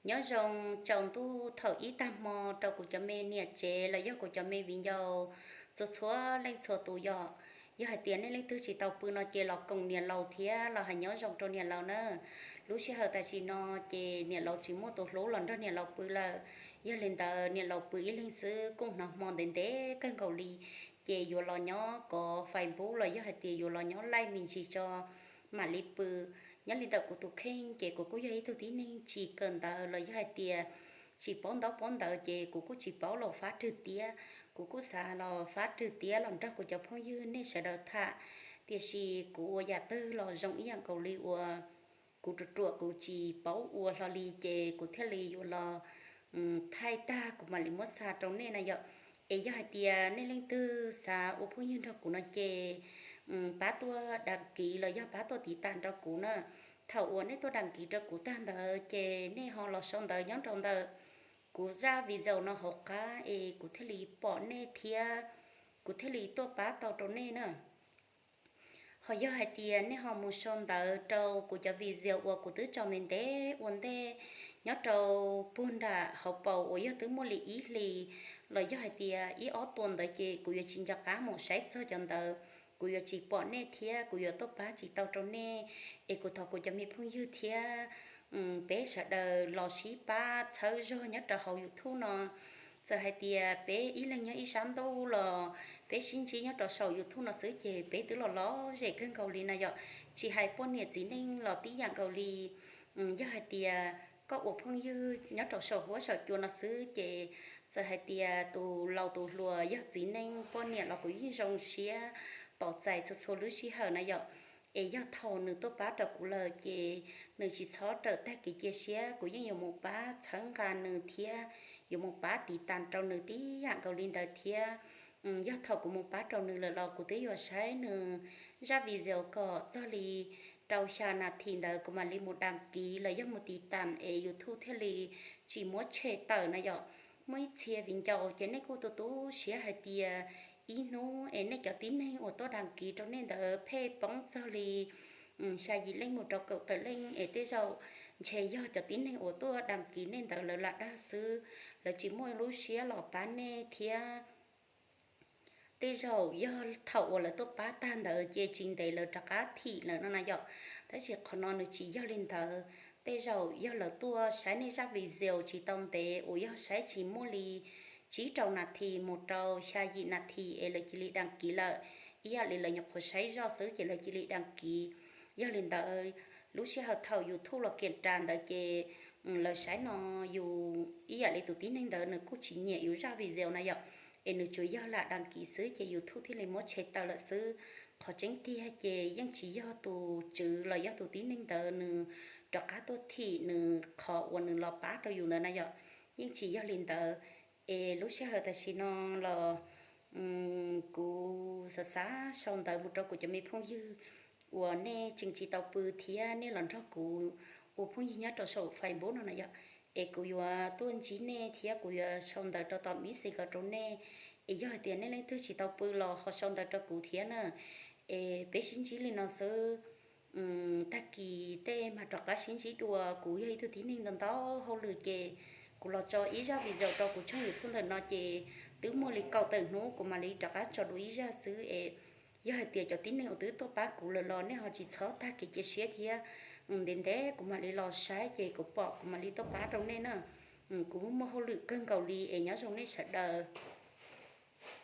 Nyob zoo tsaus ntuj thaum ib tag hmo rau kuv cov me niam tsev los yog kuv cov me viv ncaus txhua txhua leej txhua tus yom. Yog hais tias nej leej twg tsis tau pw no ces los koom niam laus thiab los hais nyob zoo rau niam laus na. Lub sij hawm tam sim no ces niam laus tsis muaj tus hlub los nrog niam laus pw lawm. Yog li ntawd niam laus pw ib leeg xwb kuj hnov hmo ntev ntev kawg nkaus li, ces yuav los nyob kov Facebook los yog hais tias yuav los nyob laij me ntsis tso mam li pw. Nyob li ntawm kuv tus kheej ces kuv kuj yog ib tug tib neeg tsis kawm ntawv los yog hais tias tsis paub ntaub paub ntawv ces kuv kuj tsis paub los fab rwg tiab. Kuv kuj xav los fab rwg tiab los nrog kuv cov phooj ywg nej sawv daws tham, tiam sis kuv ua yam twg los zoo ib yam nkaus li uas kuv ruam ruam kuv tsis paub ua hlo li ces kuv thiaj li yuav los thaij tag kuv mam li muab xa rau nej na yom. Es yog hais tias nej leej twg xav ua phooj ywg nrog kuv no ces pab tuaj đăng ký los yog pab tuaj tiv tas rau kuv na. Thaum uas nej tuaj đăng ký rau kuv tag ntawd ces nej ho los sau ntawv nyob rau ntawm kuv zaj video no hauv qab es kuv thiaj li pom nej thiab kuv thiaj li tuaj pab tau rau nej na. Ho yog hais tias nej ho mus sau ntawv rau kuv cov video uas kuv twb tso ntev ntev ua ntej nyob rau puag nram hauv paus uas yog twb muaj li ib hlis los yog hais tias ib ob tuas ntawd ces kuv yuav tsis nco qab mus saib txog cov ntawd, kuv yuav tsis pom nej thiab kuv yuav tuaj pab tsis tau rau nej. Es kuv thov kuv cov me phooj ywg thiab peb sawv daws los sib pab txhawb zog nyob rau hauv YouTube no. Txawm hais tias peb ib leeg nyob ib sab ntuj los peb sib ntsib nyob rau saum YouTube no xwb ces peb twb los lom zem kawg nkaus li na yom. Tsis hais poj niam txiv neej los tib yam nkaus li. Yog hais tias koj ua phooj ywg nyob rau saum huab saum cua no xwb ces txawm hais tias tus laus tus hluas yog txiv neej poj niam los kuv yeej zoo siab tos txais txhua txhua lub sij hawm na yom. Es yog thaum nws tuaj pab rau kuv lawm ces nws tsis txhob rawm tag kev cia siab, kuv yeej yuav mus pab txhawb nqa nws thiab yuav mus pab tiv tas rau nws tib yam nkaus li ntawd thiab. Yog thaum kuv mus pab rau nws lawm los kuv twb yuav saib nws zaj video kom txog li rau xya nas this ntawd kuv mam li mus đăng ký los yog mus tiv tas es YouTube thiaj li tsis muab tshem tawm na yom. Muaj ib txhia viv ncaus ces nej kuj tu tu siab hais tias ib hnub es nej cov tib neeg uas tuaj đăng ký rau nej ntawd pheej poob txog li xya yim leej mus rau kaum tawm leej es tej zaum ntshe yog cov tib neeg uas tuaj đăng ký nej ntawd lawv lam dag xwb, lawv tsis muaj lub siab los pab nej thiab. Tej zaum yog thaum uas lawv tuaj pab tag ntawd ces tsis ntev lawv rov qab thim lawm no na yom. Tab sis qhov no nws tsis yog li ntawd, tej zaum yog lawv tuaj saib nej zaj video tsis tau ntev uas yog saib tsis muaj li tsib rau nas this mus rau xya yim nas this es lawv cia li đăng ký lawm, ib yam li lawv nyuam qhuav saib zoj xwb ces lawv cia li đăng ký. Yog li ntawd, lub sij hawm thaum YouTube los kiểm tra ntawd ces lawv saib no yus ib yam li tus tib neeg ntawd nws kuj tsis nyiam yus zaj video na yom, es nws tsuas yog lam đăng ký xwb ces YouTube thiaj li muab tshem tawm lawm xwb. Qhov tseeb tiag ces yeej tsis yog tus tswv los yog tus tib neeg ntawd nws rov qab tuaj thim nws qhov uas nws los pab rau yus ntawd na yom, yeej tsis yog li ntawd. Es lub sij hawm tam sim no los kuv xav xav sau ntawv mus rau kuv cov me phooj ywg uas nej tseem tsis tau pw thiab nej los nrog kuv ua phooj ywg nyob rau saum Facebook no na yom. Es kuv yuav tuaj ntsib nej thiab kuv yuav sau ntawv rau tom Messenger rau nej. Es yog hais tias nej leej twg tsis tau pw los ho sau ntawv rau kuv thiab na. Es peb sib ntsib li no xwb. Tag kis tej mas rov qab sib ntsib dua. Kuv yog ib tug tib neeg ntau ntau hauj lwm ces kuv los tso ib zaj video rau kuv tshooj YouTube ntawm no ces twb muaj li kaum tawm hnub kuv mam li rov qab tso dua ib zaj xwb es yog hais tias cov tib neeg uas twb tuaj pab kuv lawm los nej ho tsis txhob tag kev cia siab thiab. Ntev ntev kuv mam li los saib ces kuv pom kuv mam li tuaj pab rau nej na. Kuv muaj hauj lwm kawg nkaus li es nyob zoo nej sawv daws.